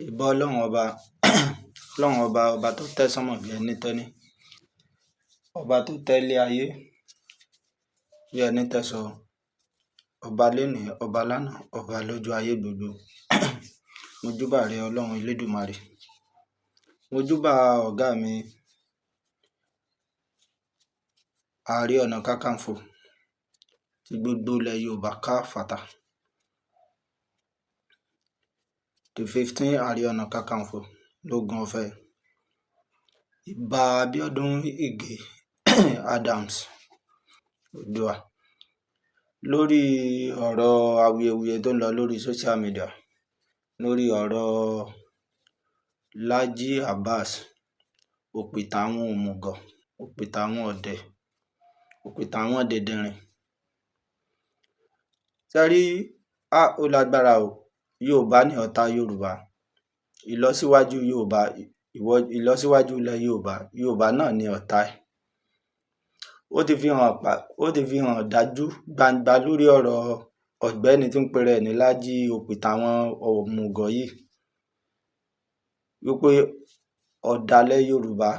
Ìbà Ọlọ́run ọba, Ọlọ́run ọba, ọba tó tẹ́ sánmọ̀ bí ẹní tẹ́ní, ọba tó tẹ́lé ayé bí ẹní tẹ́sọ, ọba lénìí, ọba lánàá, ọba lọ́jọ́ ayé gbogbo. Mo júbà rẹ, Ọlọ́run Elédùmarè. Mo júbà ọ̀gá mi, Ààrẹ Ọ̀nà Kakanfò ti gbogbo ilẹ̀ Yorùbá káfàtà. The 15 Ààrẹ Ọ̀nà Kakanfò lógún ọ̀fẹ́. Ìbà Abíọ́dún Ìgè Adams Oòduà. Lórí ọ̀rọ̀ awuyewuye tó ń lọ lórí social media, lórí ọ̀rọ̀ Laji Abbas, òpìtàn àwọn òmùgọ̀, òpìtàn àwọn ọ̀dẹ̀, òpìtàn àwọn dìndìnrìn. Ṣé ẹ rí, ó lágbára o. Yorùbá ní ọ̀tá Yorùbá. Ìlọsíwájú Yorùbá, ìwọ ìlọsíwájú ilẹ̀ Yorùbá, Yorùbá náà ní ọ̀tá ẹ̀. Ó ti fi hàn pa, ó ti fi hàn dájú gbangba lórí ọ̀rọ̀ ọ̀gbẹ́ni tí ń pera ẹ̀ ní Laji, òpìtàn àwọn òmùgọ̀ yìí, wípé ọ̀dàlẹ̀ Yorùbá,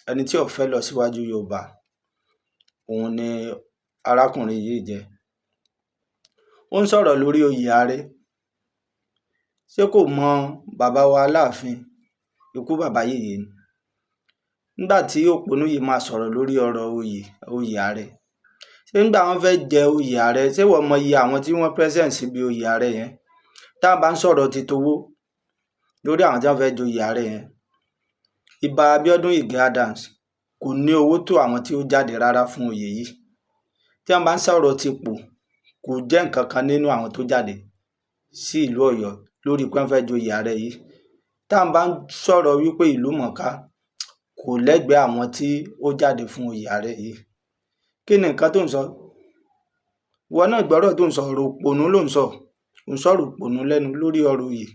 ẹni tí ò fẹ́ lọ síwájú Yorùbá, òun ni arákùnrin yìí jẹ́. Ó ń sọ̀rọ̀ lórí oyè ààrẹ. Ṣé kò mọ bàbá wa Aláàfin, ikú bàbá yèyé ni? Nígbà tí òpònú yìí máa sọ̀rọ̀ lórí ọ̀rọ̀ oyè ààrẹ, ṣé nígbà wọ́n fẹ́ jẹ oyè ààrẹ, ṣé wọ́n mọ iye àwọn tí wọ́n present síbi oyè ààrẹ yẹn? Tá a bá ń sọ̀rọ̀ ti towó lórí àwọn tí wọ́n fẹ́ joyè ààrẹ yẹn, Ìbà Abíọ́dún Ìgè Adams kò ní owó tó àwọn tí ó jáde rárá fún oyè yìí. Tí wọ́n bá ń sọ̀rọ̀ tipò, kò jẹ́ nǹkan kan nínú àwọn tó jáde sí ìlú Ọ̀yọ́ lórí pé wọ́n fẹ́ joyè ààrẹ yìí. Tá a bá ń sọ̀rọ̀ wípé ìlú mọ̀ọ́ká, kò lẹ́gbẹ̀ẹ́ àwọn tí ó jáde fún oyè ààrẹ yìí. Kí ni nǹkan tó ń sọ? Ìwọ náà gbọ́rọ̀ tó ń sọ, ọ̀rọ̀ òpònú ló ń sọ. Ò ń sọ̀rọ̀ òpònú lẹ́nu lórí ọ̀rọ̀ oyè.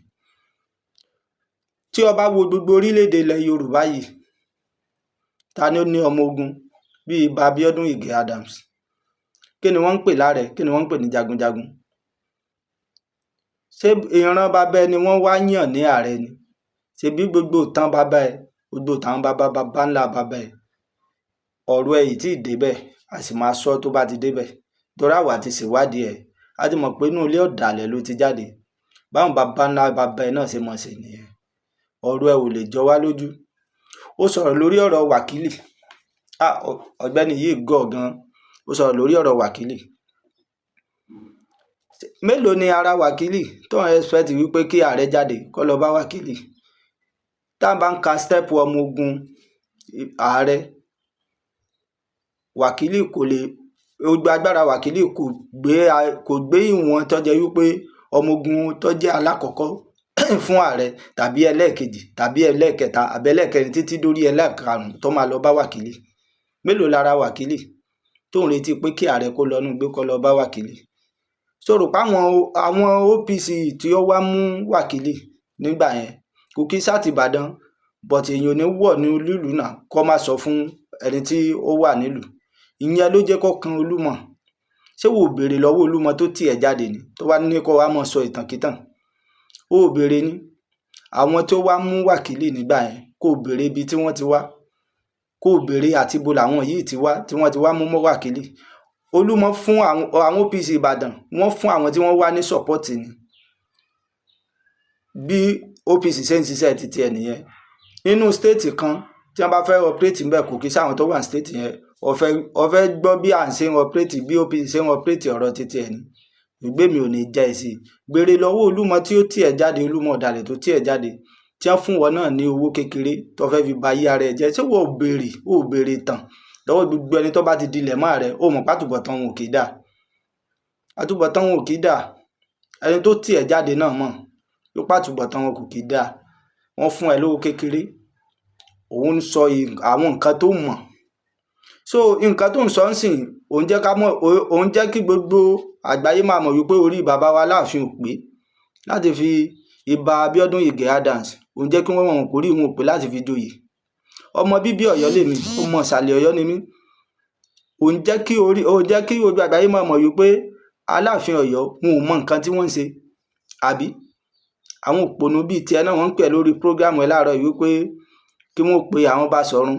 Tí o bá wo gbogbo orílẹ̀-èdè ilẹ̀ Yorùbá yìí, ta ni ó ní ọmọ ogun bíi Ìbà Abíọ́dún Ìgè Adams? Kí ni wọ́n ń pè láàrẹ? Kí ni wọ́n ń pè ní jagunjagun? Ṣé ìran bàbá ẹni wọ́n wá yàn ní ààrẹ ni? Ṣebí gbogbo ìtàn bàbá ẹ, gbogbo ìtàn bàbá bàbá ńlá bàbá ẹ, ọ̀rọ̀ ẹ yìí tí ì débẹ̀, a sì máa sọ tó bá ti débẹ̀. Torí àwa ti ṣèwádìí ẹ̀, a ti mọ̀ pé inú ilé ọ̀dàlẹ̀ ló ti jáde. Báwọn bàbá ńlá bàbá ẹ náà ṣe mọ̀ ṣe nìyẹn. Ọ̀rọ̀ ẹ ò lè jọ wá lójú. Ó sọ̀rọ̀ lórí ọ̀rọ̀ wákìlì. Ọ̀gbẹ́ni yìí gọ̀ gan. Ó sọ̀rọ̀ lórí ọ̀rọ̀ wákìlì. Mélòó ni ara wákìlì tó ń expect wípé kí ààrẹ jáde kó lọ bá wákìlì? Tá a bá ń ka step ọmọ ogun ààrẹ, wákìlì kò lè gbogbo agbára, wákìlì kò gbé ìwọ̀n tó jẹ́ wípé ọmọ ogun tó jẹ́ alákọ̀ọ́kọ́ fún ààrẹ tàbí ẹlẹ́ẹ̀kejì tàbí ẹlẹ́ẹ̀kẹta àbí ẹlẹ́ẹ̀kẹrin títí dórí ẹlẹ́ẹ̀karùn-ún tó máa lọ bá wákìlì. Mélòó lára wákìlì tó ń retí pé kí ààrẹ kó lọ inú igbó kó lọ bá wákìlì? Ṣó rò pé àwọn OPC tí ó wá mú wákìlì nígbà yẹn kò kí sáà Ìbàdàn, but èèyàn ò ní wọ̀ ní nílùú náà kó má sọ fún ẹni tí ó wà nílùú. Ìyẹn ló jẹ́ kó kan Olúmọ. Ṣé wo ò béèrè lọ́wọ́ Olúmọ tó tì ẹ́ jáde ni tó wá ní kó wá mọ̀ sọ ìtànkítàn? Ó ò béèrè ní àwọn tó wá mú wákìlì nígbà yẹn, kó o béèrè ibi tí wọ́n ti wá, kó o béèrè àti ibo làwọn yìí ti wá tí wọ́n ti wá mú mọ́ wákìlì. Olúmọ fún àwọn OPC Ìbàdàn, wọ́n fún àwọn tí wọ́n wá ní support ni. Bí OPC ṣe ń ṣiṣẹ́ títí ẹ̀ nìyẹn. Nínú state kan, tí wọ́n bá fẹ́ operate ńbẹ̀, kò kí sáwọn tó wà ní state yẹn. Ó fẹ́ gbọ́ bí à ń ṣe ń operate, bí OPC ṣe ń operate ọ̀rọ̀ títí ẹ̀ ni. Ìgbé mi ò ní jẹ́ ẹ sí i. Béèrè lọ́wọ́ Olúmọ tí ó tì ẹ́ jáde, Olúmọ ọ̀dàlẹ̀ tó tì ẹ́ jáde, tí wọ́n fún wọn náà ní owó kékeré tó fẹ́ fi ba ayé ara ẹ̀ jẹ́. Ṣé wọ́n ò béèrè? Ó ò béèrè tán lọ́wọ́ gbogbo ẹni tó bá ti dilẹ̀ mọ́ rẹ̀, ó mọ̀ pé àtúbọ̀tán wọn ò kì í dà. Àtúbọ̀tán wọn ò kì í dà. Ẹni tó tì ẹ́ jáde náà mọ̀ wípé àtúbọ̀tán wọn kò kì í dà. Wọ́n fún ẹ lówó kékeré, òun ń sọ àwọn nǹkan tó mọ̀. So nǹkan tó ń sọ ń sìn, òun jẹ́ ká mọ̀, òun jẹ́ kí gbogbo àgbáyé máa mọ̀ wípé orí bàbá wa Aláàfin ò pé láti fi Ìbà Abíọ́dún Ìgè Adams. Òun jẹ́ kí wọ́n mọ̀ kórí wọn ò pé láti fi joyè. Ọmọ bíbí Ọ̀yọ́ lèmi, ọmọ ìsàlẹ̀ Ọ̀yọ́ ni mí. Òun jẹ́ kí gbogbo àgbáyé máa mọ̀ wípé Aláàfin Ọ̀yọ́, wọn ò mọ nǹkan tí wọ́n ń ṣe, àbí? Àwọn òpònú bíi tiẹ̀ náà, wọ́n ń pè ẹ́ lórí program ẹ láàárọ̀ yìí wípé kí wọ́n pe àwọn Báṣọ̀run,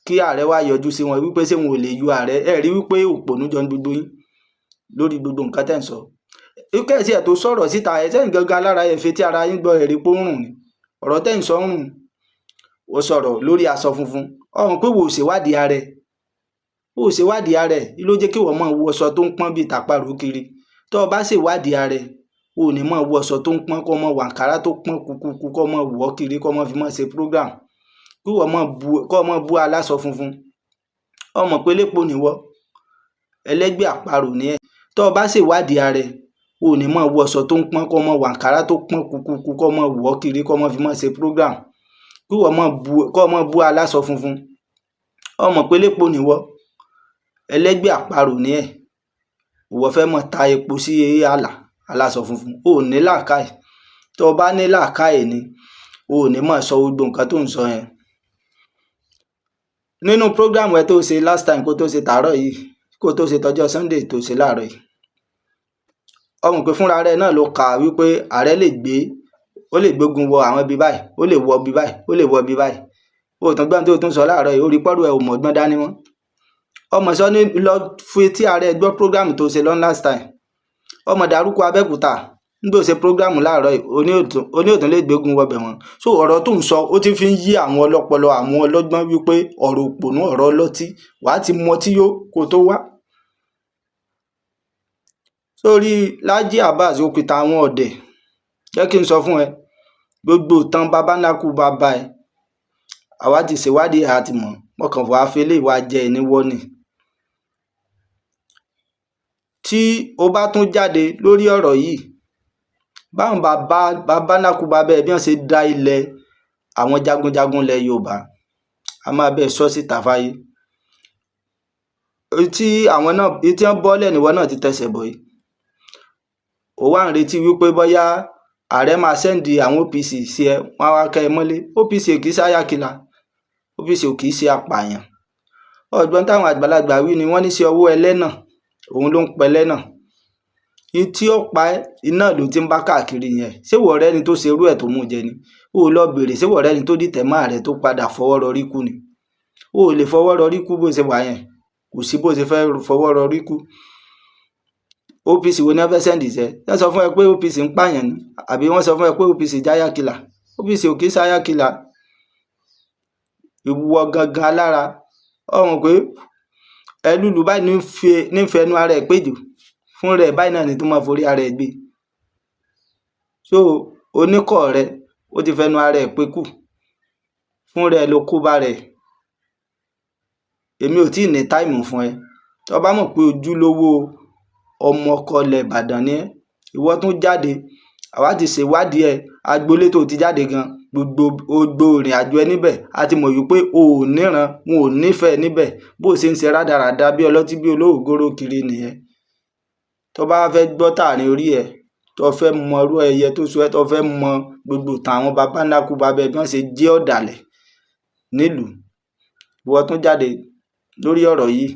kí ààrẹ wá yọjú sí wọn, wípé ṣé wọn ò lè yọ ààrẹ. Ẹ rí wípé òpònú jọ ní gbogbo yín lórí gbogbo nǹkan tẹ́ ń sọ. Kẹ́sì ẹ̀ tó sọ̀rọ̀ síta ẹ̀ sẹ́yìn gangan alára ẹ̀ fetí ara yín gbọ́, ẹ̀rí pé ó ń rùn ni ọ̀rọ̀ tẹ́ ń sọ ń rùn. Ó sọ̀rọ̀ lórí aṣọ funfun ọ̀hún pé wò ó ṣèwádìí ara ẹ̀, ó ṣèwádìí ara ẹ̀ ló jẹ́ kí wọ́n máa wọ aṣọ tó ń pọ́n bíi tàparò kiri. Tó o bá ṣèwádìí ara ẹ̀, o ò ní máa wọ aṣọ tó ń pọ́n, kó máa wọ àǹkárá tó pọ́n kúkúkú, kó máa wọ̀ ọ́ kiri, kó máa fi máa ṣe program, kí wọ́n máa bu, kó máa bú aláṣọ funfun. Ọmọ pé lépo nìwọ, ẹlẹ́gbẹ́ àparò ni ẹ́. Tó o bá ṣèwádìí ara ẹ̀, o ò ní máa wọ aṣọ tó ń pọ́n, kó máa wọ àǹkárá tó pọ́n kúkúkú, kó máa wọ̀ ọ́ kiri, kó máa fi máa ṣe program, kí wọ́n máa bu, kó máa bú aláṣọ funfun. Ọmọ pé lépo nìwọ, ẹlẹ́gbẹ́ àparò ni ẹ́. Ìwọ fẹ́ máa ta epo sí àlà aláṣọ funfun. O ò ní làákàyè. Tó o bá ní làákàyè ni, o ò ní máa sọ gbogbo nǹkan tó ń sọ yẹn nínú program ẹ tó ṣe last time, kó tó ṣe tàárọ̀ yìí, kó tó ṣe tọjọ́ Sunday tó ṣe láàárọ̀ yìí. Ọmọ pé fúnra rẹ̀ náà ló kà wípé ààrẹ lè gbé, ó lè gbógun wọ àwọn ibi báyìí, ó lè wọ ibi báyìí, ó lè wọ ibi báyìí. O tún gbọ́n tó tún sọ láàárọ̀ yìí, ó rí pọ́rọ̀ ẹ̀ ò mọ̀gbọ́n dání mọ́. Ọmọ sọ ní lọ fi tí ààrẹ gbọ́ program tó ṣe lọ́n last time. Ọmọ dárúkọ Abẹ́òkúta nígbà ó ṣe program láàárọ̀ yìí, oní òtún lè gbógun wọbẹ̀ wọ́n. So ọ̀rọ̀ tó ń sọ, ó ti fi ń yí àwọn ọlọ́pọlọ, àwọn ọlọ́gbọ́n wípé ọ̀rọ̀ òpònú, ọ̀rọ̀ ọlọ́tí, wàá ti mọtí yó kó tó wá. Sórí Laji Abbas, òkìtà àwọn ọ̀dẹ̀, jẹ́ kí n sọ fún ẹ, gbogbo ìtàn baba ńlá kú bàbá ẹ, àwa ti ṣèwádìí, àti mọ̀ wọ́n kàn wá fi eléyìí wá jẹ́ ẹ ní wọ́nì. Tí o bá tún jáde lórí ọ̀rọ̀ yìí, báwọn bàbá bàbá ńlá kú bàbá ẹ bí wọ́n ṣe dá ilẹ̀ àwọn jagunjagun ilẹ̀ Yorùbá, a máa bẹ́ẹ̀ sọ síta fáyé. Tí àwọn náà tí wọ́n bọ́lẹ̀ níwọ náà ti tẹsẹ̀ bọ̀ yìí, ó wá ń retí wípé bóyá ààrẹ máa send àwọn OPC sí ẹ, wọ́n á wá kẹ́ ẹ mọ́lé. OPC kì í ṣe ayákìlá, OPC ò kì í ṣe apààyàn. Ọgbọ́n táwọn àgbàlagbà wí ni wọ́n ní sí ọwọ́ ẹlẹ́nà òun ló ń pẹlẹ́nà tí ó pa ẹ́, iná ló ti ń bá káàkiri yẹn. Ṣé ìwọ rẹ́ni tó ṣerú ẹ̀ tó mú jẹ ni? Ó lọ bèrè, ṣé ìwọ rẹ́ni tó dìtẹ̀ mọ́ ààrẹ tó padà fọwọ́ rọrí kú ni? Ó lè fọwọ́ rọrí kú bó ṣe wà yẹn. Kò sí bó ṣe fẹ́ fọwọ́ rọrí kú. OPC wo ni wọ́n fẹ́ send sẹ́? Wọ́n sọ fún ẹ pé OPC ń pààyàn ni, àbí wọ́n sọ fún ẹ pé OPC jáyà kìlà? OPC ò kì í ṣáyà kìlà. Ìwọ gangan alára ọ̀hún pé ẹlúlu báyìí ní fẹnu ara ẹ̀ péjò fún rẹ̀ báyìí náà ni tó máa forí ara ẹ̀ gbé. So oníkọ̀ rẹ, ó ti fẹnu ara ẹ̀ pé kù fún rẹ̀, ló kó bá rẹ̀. Èmi ò tíì ní time fún ẹ. Tó bá mọ̀ pé ojúlówó ọmọ ọkọ ilẹ̀ Ìbàdàn ni ẹ́, ìwọ tún jáde. Àwa ti ṣèwádìí ẹ, agboolé tó ti jáde gan, gbogbo gbogbo ìrìn àjò ẹ níbẹ̀, a ti mọ̀ wípé o ò níran, wọn ò nífẹ̀ẹ́ níbẹ̀. Bó o ṣe ń ṣe rádaràda bí ọlọ́tí, bí olóògóró kiri nìyẹn. Tó bá fẹ́ gbọ́ tààrin orí ẹ, tó fẹ́ mọ irú ẹyẹ tó so ẹ́, tó fẹ́ mọ gbogbo ìtàn àwọn baba ńlá kú baba ẹ bí wọ́n ṣe jẹ́ ọ̀dàlẹ̀ nílùú, ìwọ tún jáde lórí ọ̀rọ̀ yìí.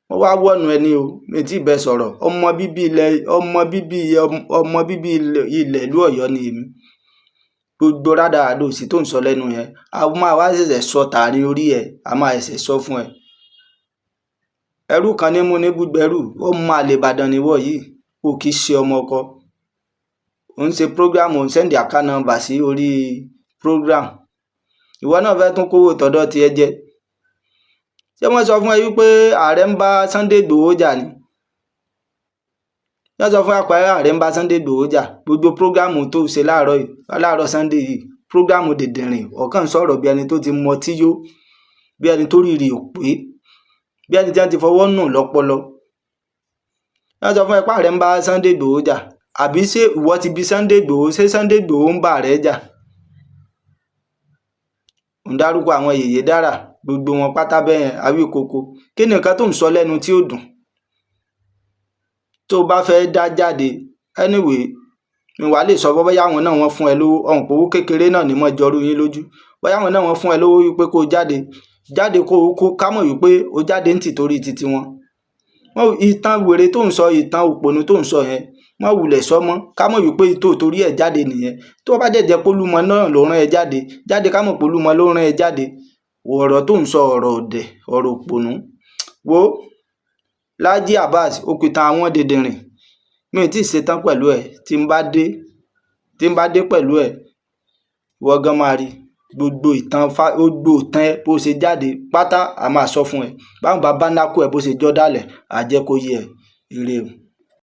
Wọ́n wá wọ̀nù ẹni o, mi ò tí ì bẹ sọ̀rọ̀. Ọmọ bíbí ilẹ̀, ọmọ bíbí ilẹ̀ ìlú Ọ̀yọ́ ni èmi. Gbogbo rádaràda òsì tó ń sọ lẹ́nu yẹn, a máa wá ṣẹ̀ṣẹ̀ sọ tààrin orí ẹ, a máa ṣẹ̀ṣẹ̀ sọ fún ẹ. Ẹrú kan ní mú ní búgbẹrú. Ọmọ àlè Ìbàdàn nìwọ yìí, o kì í ṣe ọmọ ọkọ. Ò ń ṣe program, ò ń send account number sí orí program. Ìwọ náà fẹ́ tún kówó tọ̀dọ̀ tiẹ̀ jẹ. Ṣé wọ́n sọ fún ẹ wípé ààrẹ ń bá Sunday Igboho jà ni? Wọ́n sọ fún ẹ pé ààrẹ ń bá Sunday Igboho jà? Gbogbo program tó ṣe láàárọ̀ yìí, láàárọ̀ Sunday yìí, program dìndìnrìn, ọ̀kan sọ̀rọ̀ bí ẹni tó ti mọtí yó, bí ẹni tó rírì ò pé, bí ẹni tí wọ́n ti fọwọ́ nù lọ́pọlọ. Wọ́n sọ fún ẹ pé ààrẹ ń bá Sunday Igboho jà, àbí ṣé ìwọ ti bi Sunday Igboho, ṣé Sunday Igboho ń bá ààrẹ jà? Ń dárúkọ àwọn yèyé dára, gbogbo wọn pátá bẹ́ẹ̀. Awíkoko, kí ni nǹkan tó ń sọ lẹ́nu tí ó dùn tó o bá fẹ́ dá jáde? Anyway, mi wàá lè sọ bóyá àwọn náà wọ́n fún ẹ lówó ọ̀hún, pé owó kékeré náà ní mọ́ jọrú yín lójú. Bóyá àwọn náà wọ́n fún ẹ lówó wípé kó o jáde, jáde, kó o kó ká mọ̀ wípé o jáde ń tì torí titi wọn. Ìtàn wèrè tó ń sọ, ìtàn òpònú tó ń sọ yẹn, Má wulẹ̀ sọ mọ́, ká mọ̀ wípé tó torí ẹ̀ jáde nìyẹn. Tó bá dẹ̀ jẹ́ pé Olúmọ náà ló rán ẹ jáde, jáde, ká mọ̀ pé Olúmọ ló rán ẹ jáde. Ọ̀rọ̀ tó ń sọ, ọ̀rọ̀ ọ̀dẹ̀, ọ̀rọ̀ òpònú. Wo Laji Abbas, òpìtàn àwọn dìndìnrìn, mi ò tí ì ṣetán pẹ̀lú ẹ̀. Tí n bá dé pẹ̀lú ẹ̀, ìwọ gan máa rí gbogbo ìtàn, gbogbo ìtàn ẹ bó ṣe jáde pátá, a máa sọ fún ẹ báwọn bàbá ńlá kú ẹ bó ṣe jọ́ dálẹ̀, á jẹ́ kó yé ẹ. Ire o.